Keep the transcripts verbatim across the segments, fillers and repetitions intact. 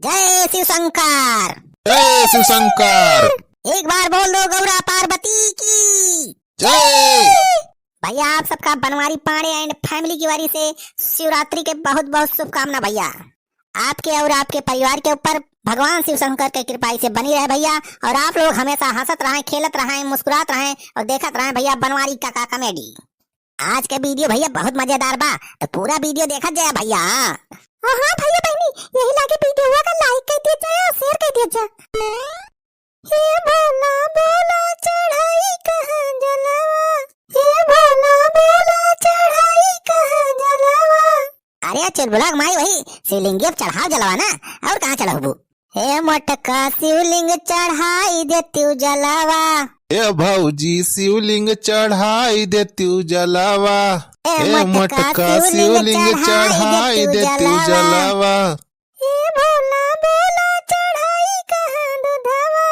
जय शिव शंकर। जय शिव शंकर। एक बार बोल दो गौरा पार्वती की जय। भैया, आप सबका बनवारी पांडे and family की ओर से शिवरात्रि के बहुत बहुत शुभकामना भैया। आपके और आपके परिवार के ऊपर भगवान शिव शंकर के कृपा से बनी रहे भैया, और आप लोग हमेशा हंसत रहें, खेलत रहें, मुस्कुरात रहें और देखत रहें भैया बनवारी काका comedy। आज के video भैया बहुत मजेदार बा, तो पूरा video देखत जाया भैया। हाँ हाँ भैया बहनी, यही लागे video का like कर दिया जाए और share कर दिया जाए। हे भोला भोला चढ़ाई कहाँ जलवा, हे भोला भोला चढ़ाई कहाँ जलवा। अरे चुलबुला के माई, वही शिवलिंगे पे चढ़ाव जलवा ना, और कहाँ चढ़ाबू? हे मोटका शिवलिंग चढ़ाई देतिउ जलवा। ए भौजी शिवलिंग चढ़ाई देतिउ जलवा। ए ए मोटका मोटका शिवलिंग शिवलिंग चढ़ाई चढ़ाई देतिउ देतिउ जलवा। जलवा। हे भोला भोला चढ़ाई कहाँ दुधवा,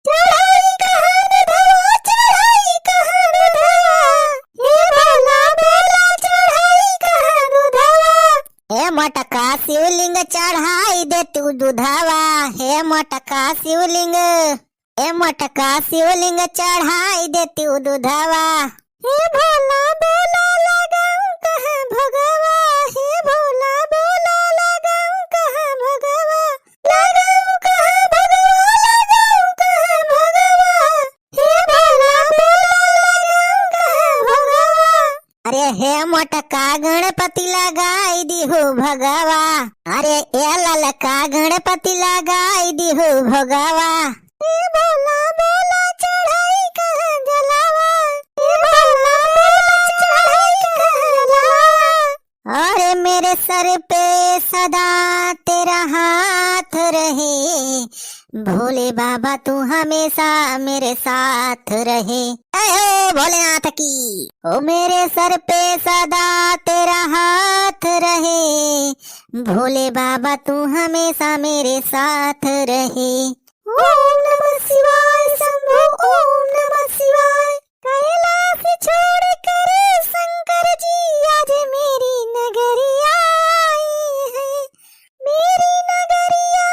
चढ़ाई कहाँ दुधवा, चढ़ाई कहाँ दुधवा। हे भोला भोला चढ़ाई कहाँ दुधवा। हे मोटका शिवलिंग चढ़ाई देतिउ दुधवा, हे मोटका शिवलिंग, हे मोटका शिवलिंग चढ़ाई देतिउ दुधवा। हे भोला भोला लगाऊ कहाँ भोगवा, हे भोला भोला लगाऊ कहाँ भोगवा, लगाऊ कहाँ भोगवा, लगाऊ कहाँ भोगवा। हे भोला भोला लगाऊ कहाँ भोगवा। अरे हे मोटका गणपति लगाई दिहु भोगवा, अरे ए ललका गणपति लगाई दिहु भोगवा। हे भोला भोला चढ़ाई कहाँ जलवा, हे भोला भोला चढ़ाई कहाँ जलवा। अरे मेरे सर पे सदा तेरा हाथ रहे, भोले बाबा तू हमेशा मेरे साथ रहे। जय हो भोलेनाथ की। ओ मेरे सर पे सदा तेरा हाथ रहे, भोले बाबा तू हमेशा मेरे साथ रहे। ओम नमः शिवाय शंभो, ओम नमः शिवाय। कैलाश छोड़ कर शंकर जी आज मेरी नगरिया आए हैं, मेरी नगरिया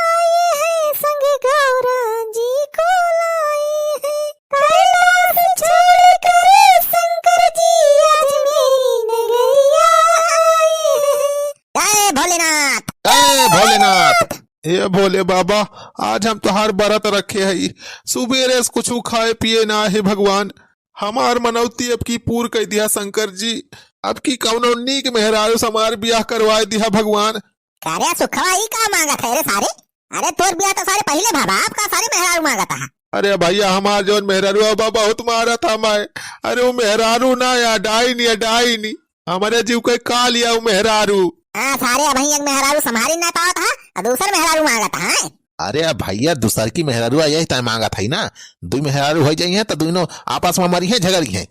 आए हैं, संग गौरा जी को लाए हैं। कैलाश छोड़ कर शंकर जी आज मेरी नगरिया आए हैं। जय भोलेनाथ। जय भोलेनाथ। हे भोले बाबा, आज हम तोहार बरत रखे हई, सुबेरे से कुछु खाए पिए ना है भगवान। हमार मनौती अब की पूर कइ दिहा शंकर जी, अब की कौनो नीक मेहरारू से हमार बियाह करवाए दिहा भगवान। का रे सुखवा, ई का मांगत है रे सारे? अरे तोर बियाह तो सारे पहिले भवा, अब का सारे मेहरारू मांगत है? अरे भैया, हमार जौन मेहरारू बा बहुत मारत है मैं। अरे वो मेहरारू ना या डाइनी, या डाइनी। हमरे जीव के का लिया उ मेहरारू। हाँ, सारे अबहीं एक मेहरारू संभारी ना पावत हा, आ दूसर मेहरारू मांगत हा। अरे अब भैया, दूसर की मेहरारू आ जाए, तय मांगत है ना, दुई मेहरारू हो जाई हैं, तो दुइनो आपस में मरी हैं, झगड़ी हैं,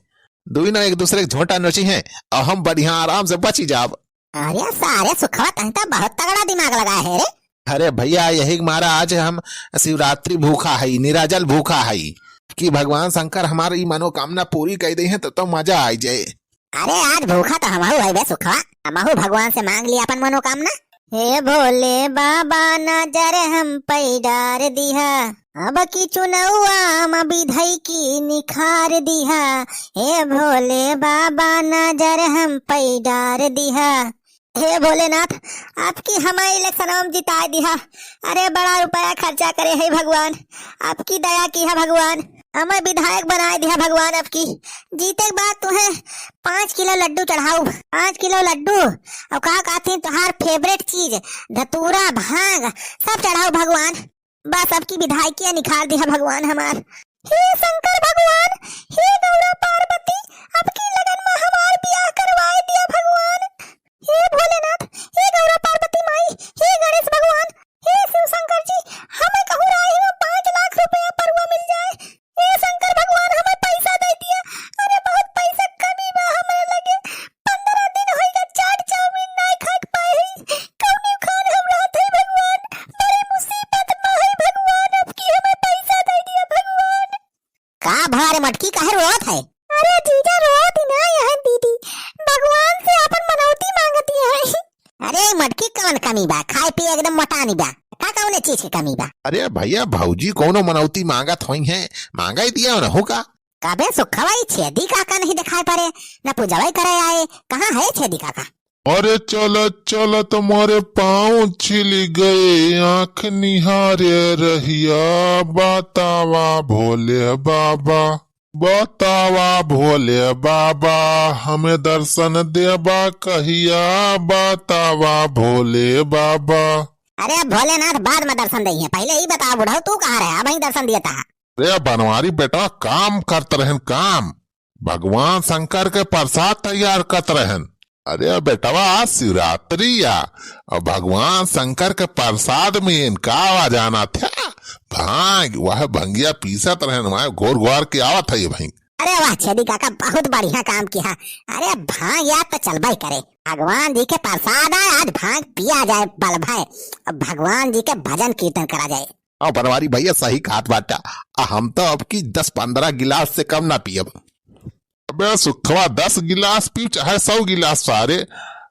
दुइनो एक दूसरे के झोंटा नोची हैं, और हम बढ़िया आराम से बची जाब। अरे सारे सुखवा, तहीं तो बहुत तगड़ा दिमाग लगाए है रे। अरे भैया, यही के मारा आज हम शिवरात्रि भूखा है, निराजल भूखा है, कि भगवान शंकर हमार ई मनोकामना पूरी कइ दे हैं, तो, तो मजा आ जाए। अरे आज भूखा तो हमहू है बे सुखवा, हमहू भगवान से मांग लिया अपन मनोकामना। हे भोले बाबा नजर हम पे डार दिहा, अब की चुनौआ म विधई की निखार दिहा। हे भोले बाबा नजर हम पे डार दिहा। हे भोलेनाथ, अब की हमार election में जिताए दिहा। अरे बड़ा रुपया खर्चा करे है भगवान, अब की दया किहा भगवान, हमें विधायक बनाए दिहा भगवान। अब की जीते के बाद तुहें पाँच किलो लड्डू चढ़ाऊ, पाँच किलो लड्डू, और का कहते हैं तुहार favourite चीज धतूरा भांग सब चढ़ाऊ भगवान। बस अब की विधायकिया निखार दिहा भगवान हमार। हे शंकर भगवान, हे गौरा पार्वती, अब की लगन में हमार बियाह करवाए दिया भगवान। हे भोलेनाथ, हे गौरा पार्वती माई, हे गणेश भगवान, हे शिव शंकर जी, हमें कहूँ राही में पाँच लाख रुपया परुआ मिल जाए। हे शंकर भगवान, हमें पैसा दे दिया। अरे बहुत पैसा कमी बा हमरे लगे। पन्द्रह दिन होइगा चाट चाउमीन नाय खा के पाए हई। कौने खान हम रहत हई भगवान? बड़ी मुसीबत में हई भगवान, अब की हमें पैसा दे दिया भगवान। का भा रे मटकी, काहे रोवत है? अरे जीजा रोवत ही ना है दीदी, भगवान से अपन मनौती मांगत ही है। अरे मटकी कवन कमी बा, खाए पिए एकदम मोटानी बा। का कौने चीज के कमी बा? अरे भइया, भौजी कौनो मनौती मांगत होइहैं, मांगइ दिया उनहू का। कबे सुखवा ई छेदी काका नहीं देखाइ परे, न पूजवइ करे आए, कहाँ है छेदी काका? अरे चलत चलत मोरे पाँव छिल गए, आँख निहारे रहिया, बतावा भोले बाबा, बतावा भोले बाबा, हमें दर्शन देबा कहिया, बतावा भोले बाबा। अरे भोलेनाथ बाद में दर्शन दइहैं, पहिले ई बतावा बुढ़ऊ तू कहाँ रहे, अबहीं दर्शन दियत हा। अरे बनवारी बेटा, काम करत रहेन, काम। भगवान शंकर के प्रसाद तैयार करत रहेन। अरे बेटवा, आज शिवरात्रि या, अउर भगवान शंकर के प्रसाद में इनका आवा जाना था। भांग, वह भंगिया पीसत रहेन, वह घोर घोर के आवत है ये भाई। अरे वाह छेदी काका, बहुत बढ़िया काम किहा। अरे भांग या तो चलबइ करे, भगवान जी के प्रसाद आए, आज भांग पिया जाए बल भाई, भगवान जी के भजन कीर्तन करा जाए। हाँ बनवारी भइया, सही कहत बाटा। आ, हम तो अब की दस पन्द्रह गिलास से कम ना पियब। अबे सुखवा, दस गिलास पी चाहे सौ गिलास, सारे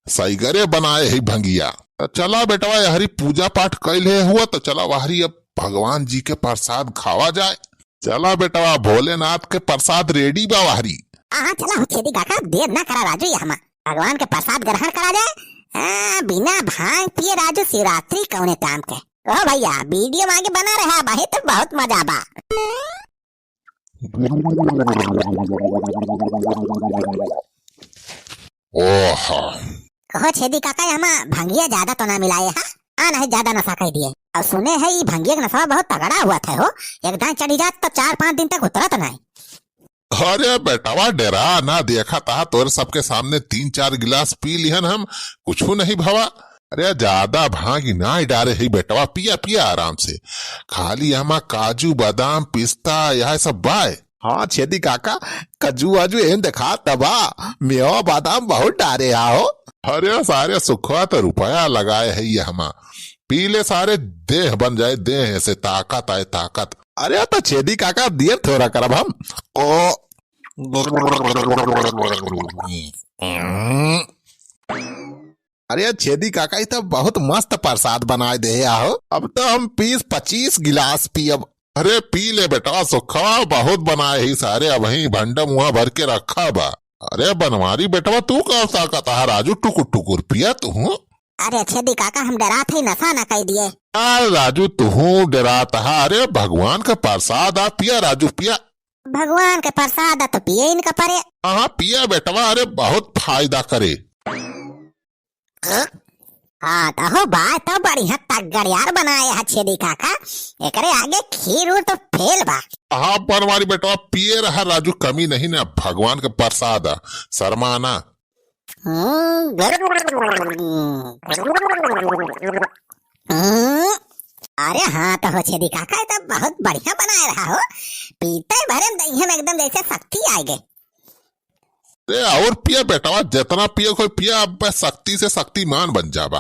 सइगरे बनाए ही भंगिया। त चला बेटवा, यहरी पूजा पाठ कइले हुआ, त चला वहरी अब भगवान जी के प्रसाद खावा जाए। चला बेटवा, भोलेनाथ के प्रसाद ready बा वहरी। हाँ, हाँ, चला हो छेदी काका, देर ना करा राजू, ये हमा भगवान के प्रसाद ग्रहण करा जाए। हाँ, बिना भांग पिए राजू शिवरात्रि कौने काम के। कहो भइया, video में आगे बना रहा भाई, तो बहुत मजा बा। ओह। कहो छेदी काका, हमा भंगिया ज्यादा तो ना मिलाए हा? आ नहीं, ज्यादा नशा कइ दिए। अउर सुने है, ई भंगिया के नशा बहुत तगड़ा हुआ था हो, एक दांय चढ़ी जात तो चार पाँच दिन तक उतरत नहीं। अरे बेटवा, डेरा ना, देखा था तोरे सबके सामने तीन चार गिलास पी लिहन हम, कुछू नहीं भवा। अरे ज्यादा भांग नाहीं डारे ही बेटवा, पिया पिया आराम से। खाली हमा काजू, बादाम, पिस्ता, यह सब बाय। हाँ छेदी काका, काजू वाजू एन देखा तबा, मेवा बादाम बहुत डारे हा हो। अरे सारे सुखवा तो रुपया लगाए है ये हमा, पी ले सारे, देह बन जाए, देह से ताकत आए, ताकत। अरे तो छेदी काका, देर थोड़ा करब हम। ओ। अरे छेदी काका, ई तो बहुत मस्त प्रसाद बनाए दे आहो। अब तो हम बीस पच्चीस गिलास पियब। अरे पी ले बेटवा सुखवा, बहुत बनाए ही सारे, अबहीं भंडा मुँहा भर के रखा बा। अरे बनवारी बेटवा, तू का ताकत हा राजू, टुकुर टुकुर पिया तू। अरे छेदी काका, हम डेरात ही, नशा ना कइ दिए। अरे राजू, तुहू डेरात हा? अरे भगवान का प्रसाद आ, पिया राजू, पिया। भगवान के प्रसाद आ तो पिए इनका परे। हाँ, पिया बेटवा, अरे बहुत फायदा करे। हाँ, तो हो बाय, तो बढ़िया तगड़ यार बनाए हा छेदी काका, एकरे आगे खीर उर तो फेल बा। हाँ, बनवारी बेटवा, पिए रहा राजू, कमी नहीं ना, भगवान के प्रसाद आ, शर्मा ना। हम्म। हम्म। अरे हाँ, तो हो छेदी काका, ई तो बहुत बढ़िया बनाए रहा हो। पीते भरे में दहिया में एकदम जैसे शक्ति आए गए। अरे और पिया बेटवा, जितना पिए कोई पिया, अब शक्ति से शक्तिमान बन जाबा।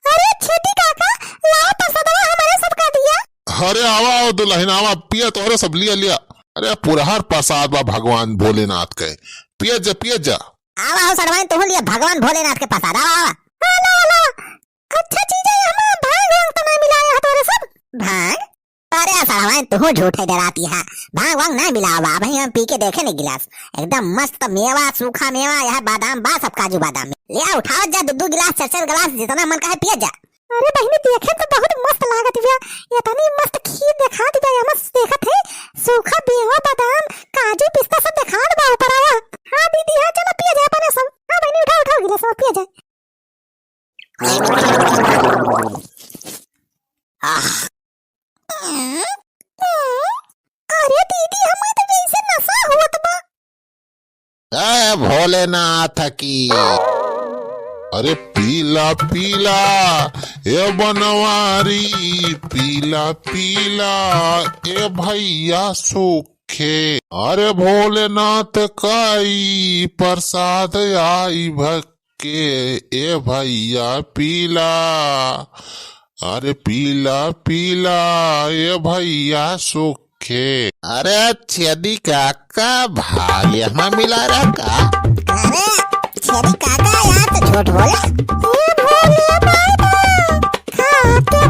अरे छेदी काका, लाओ प्रसादवा हमारे सबका दिया। अरे आवा, आवा दुलहिन, आवा, पिया तोहरे सब लिया, लिया। अरे पुरहर प्रसाद बा भगवान भोलेनाथ के, पिया जा, पिया जा। आवा हो सड़वाइन, तुहू लिया भगवान भोलेनाथ के प्रसाद, आवा, आवा। हाँ, लाओ, लाओ। अच्छा चीज है, हमार भांग वांग तो ना मिलाया है तोरे सब। भांग? अरे सड़वाइन, तुहू झूठे डेराती हा, भांग वांग ना मिलावा, अबहीं हम पी के देखे नहीं गिलास, एकदम मस्त मेवा, सूखा मेवा, यह बादाम बा, सब काजू बादाम। लिया उठावत जा, दू दू गिलास, चार चार गिलास, जितना मन कहे पिया जा। अरे बहिनी, देखे तो बहुत मस्त लागत बिया। इतनी मस्त खीर देखात बिया, एमा देखत है सूखा मेवा, बादाम, काजू, पिस्ता सब देखात बा ऊपर आवा। हाँ दीदी, हाँ चलो पिया जाए अपने सब। हाँ बहिनी, उठाओ, उठाओ गिलास और पिया जाए। आह। अरे दीदी, हमें तो जैसे नशा होत बा। जय भोलेनाथ की। अरे पीला पीला ए बनवारी, पीला पीला ए भैया सूखे। अरे भोलेनाथ काई प्रसाद आई भक्के ए भैया पीला। अरे पीला पीला ए भैया सूखे। अरे छेदी काका, भांग एमा मिला रहा का? अरे छेदी काका, यार तो झूठ बोले। ए भोले बाबा, खा के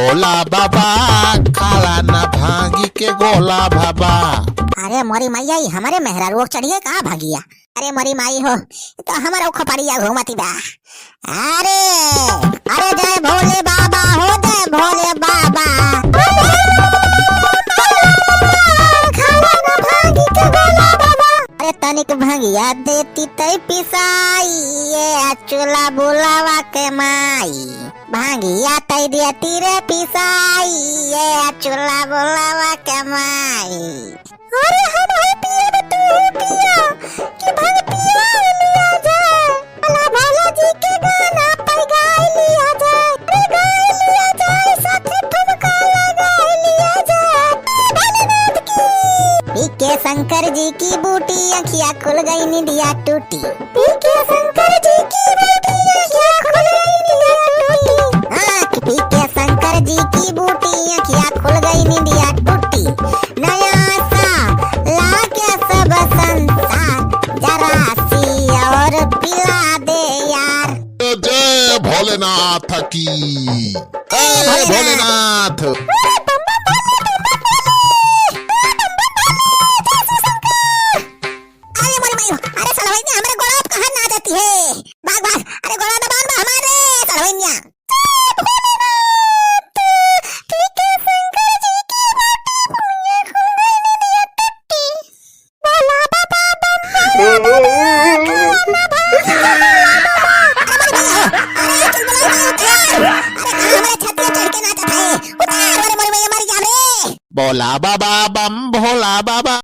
भोला बाबा, खाला ना भांगी के गोला बाबा। अरे मोरी मैया, ई हमरे मेहरारू के चढ़िए का भंगिया? अरे मोरी माई हो, ई तो हमरो खोपड़िया घूमती बा। अरे, अरे जय भोले बाबा हो, जय भोले बाबा। खाला ना भांगी के गोला बाबा। अरे तनिक भंगिया देती तै पिसाई, ये चूल्हा बुलावा के माई। भांगिया तै देती रे पिसाई, ये चूल्हा बुलावा के माई। अरे हम है पिया बा, तू है पिया, कि भांग पिया लिया जाए। भोला भोला जी के गाना पर गाय लिया जाए, अरे गाय लिया जाए, साथे ठुमका लगाए लिया जाए। भोलेनाथ की। पी के शंकर जी की बूटी, अखिया खुल गई, निंदिया टूटी। पी के शंकर जी की बूटी, अखिया खुल गई, निंदिया टूटी। हाँ, कि पी के शंकर जी की बूटी, अखिया खुल गई, निंदिया टूटी। नया सा लागे सब संसार, जरा सी और पिला दे यार। जय भोलेनाथ की। जय भोलेनाथ। अरे मोरे माई, अरे सलवैया, हमरे गोड़ा पे कहाँ ना जाती है? भाग, भाग, अरे गोड़ा दबान बा हमारे, सलवैया। अरे चुलबुला भाई उतार। अरे कहाँ हमारे छतिया चढ़ के नाचत है? उतार, अरे मोरे भैया मर गया रे। भोला बाबा बम भोला बाबा।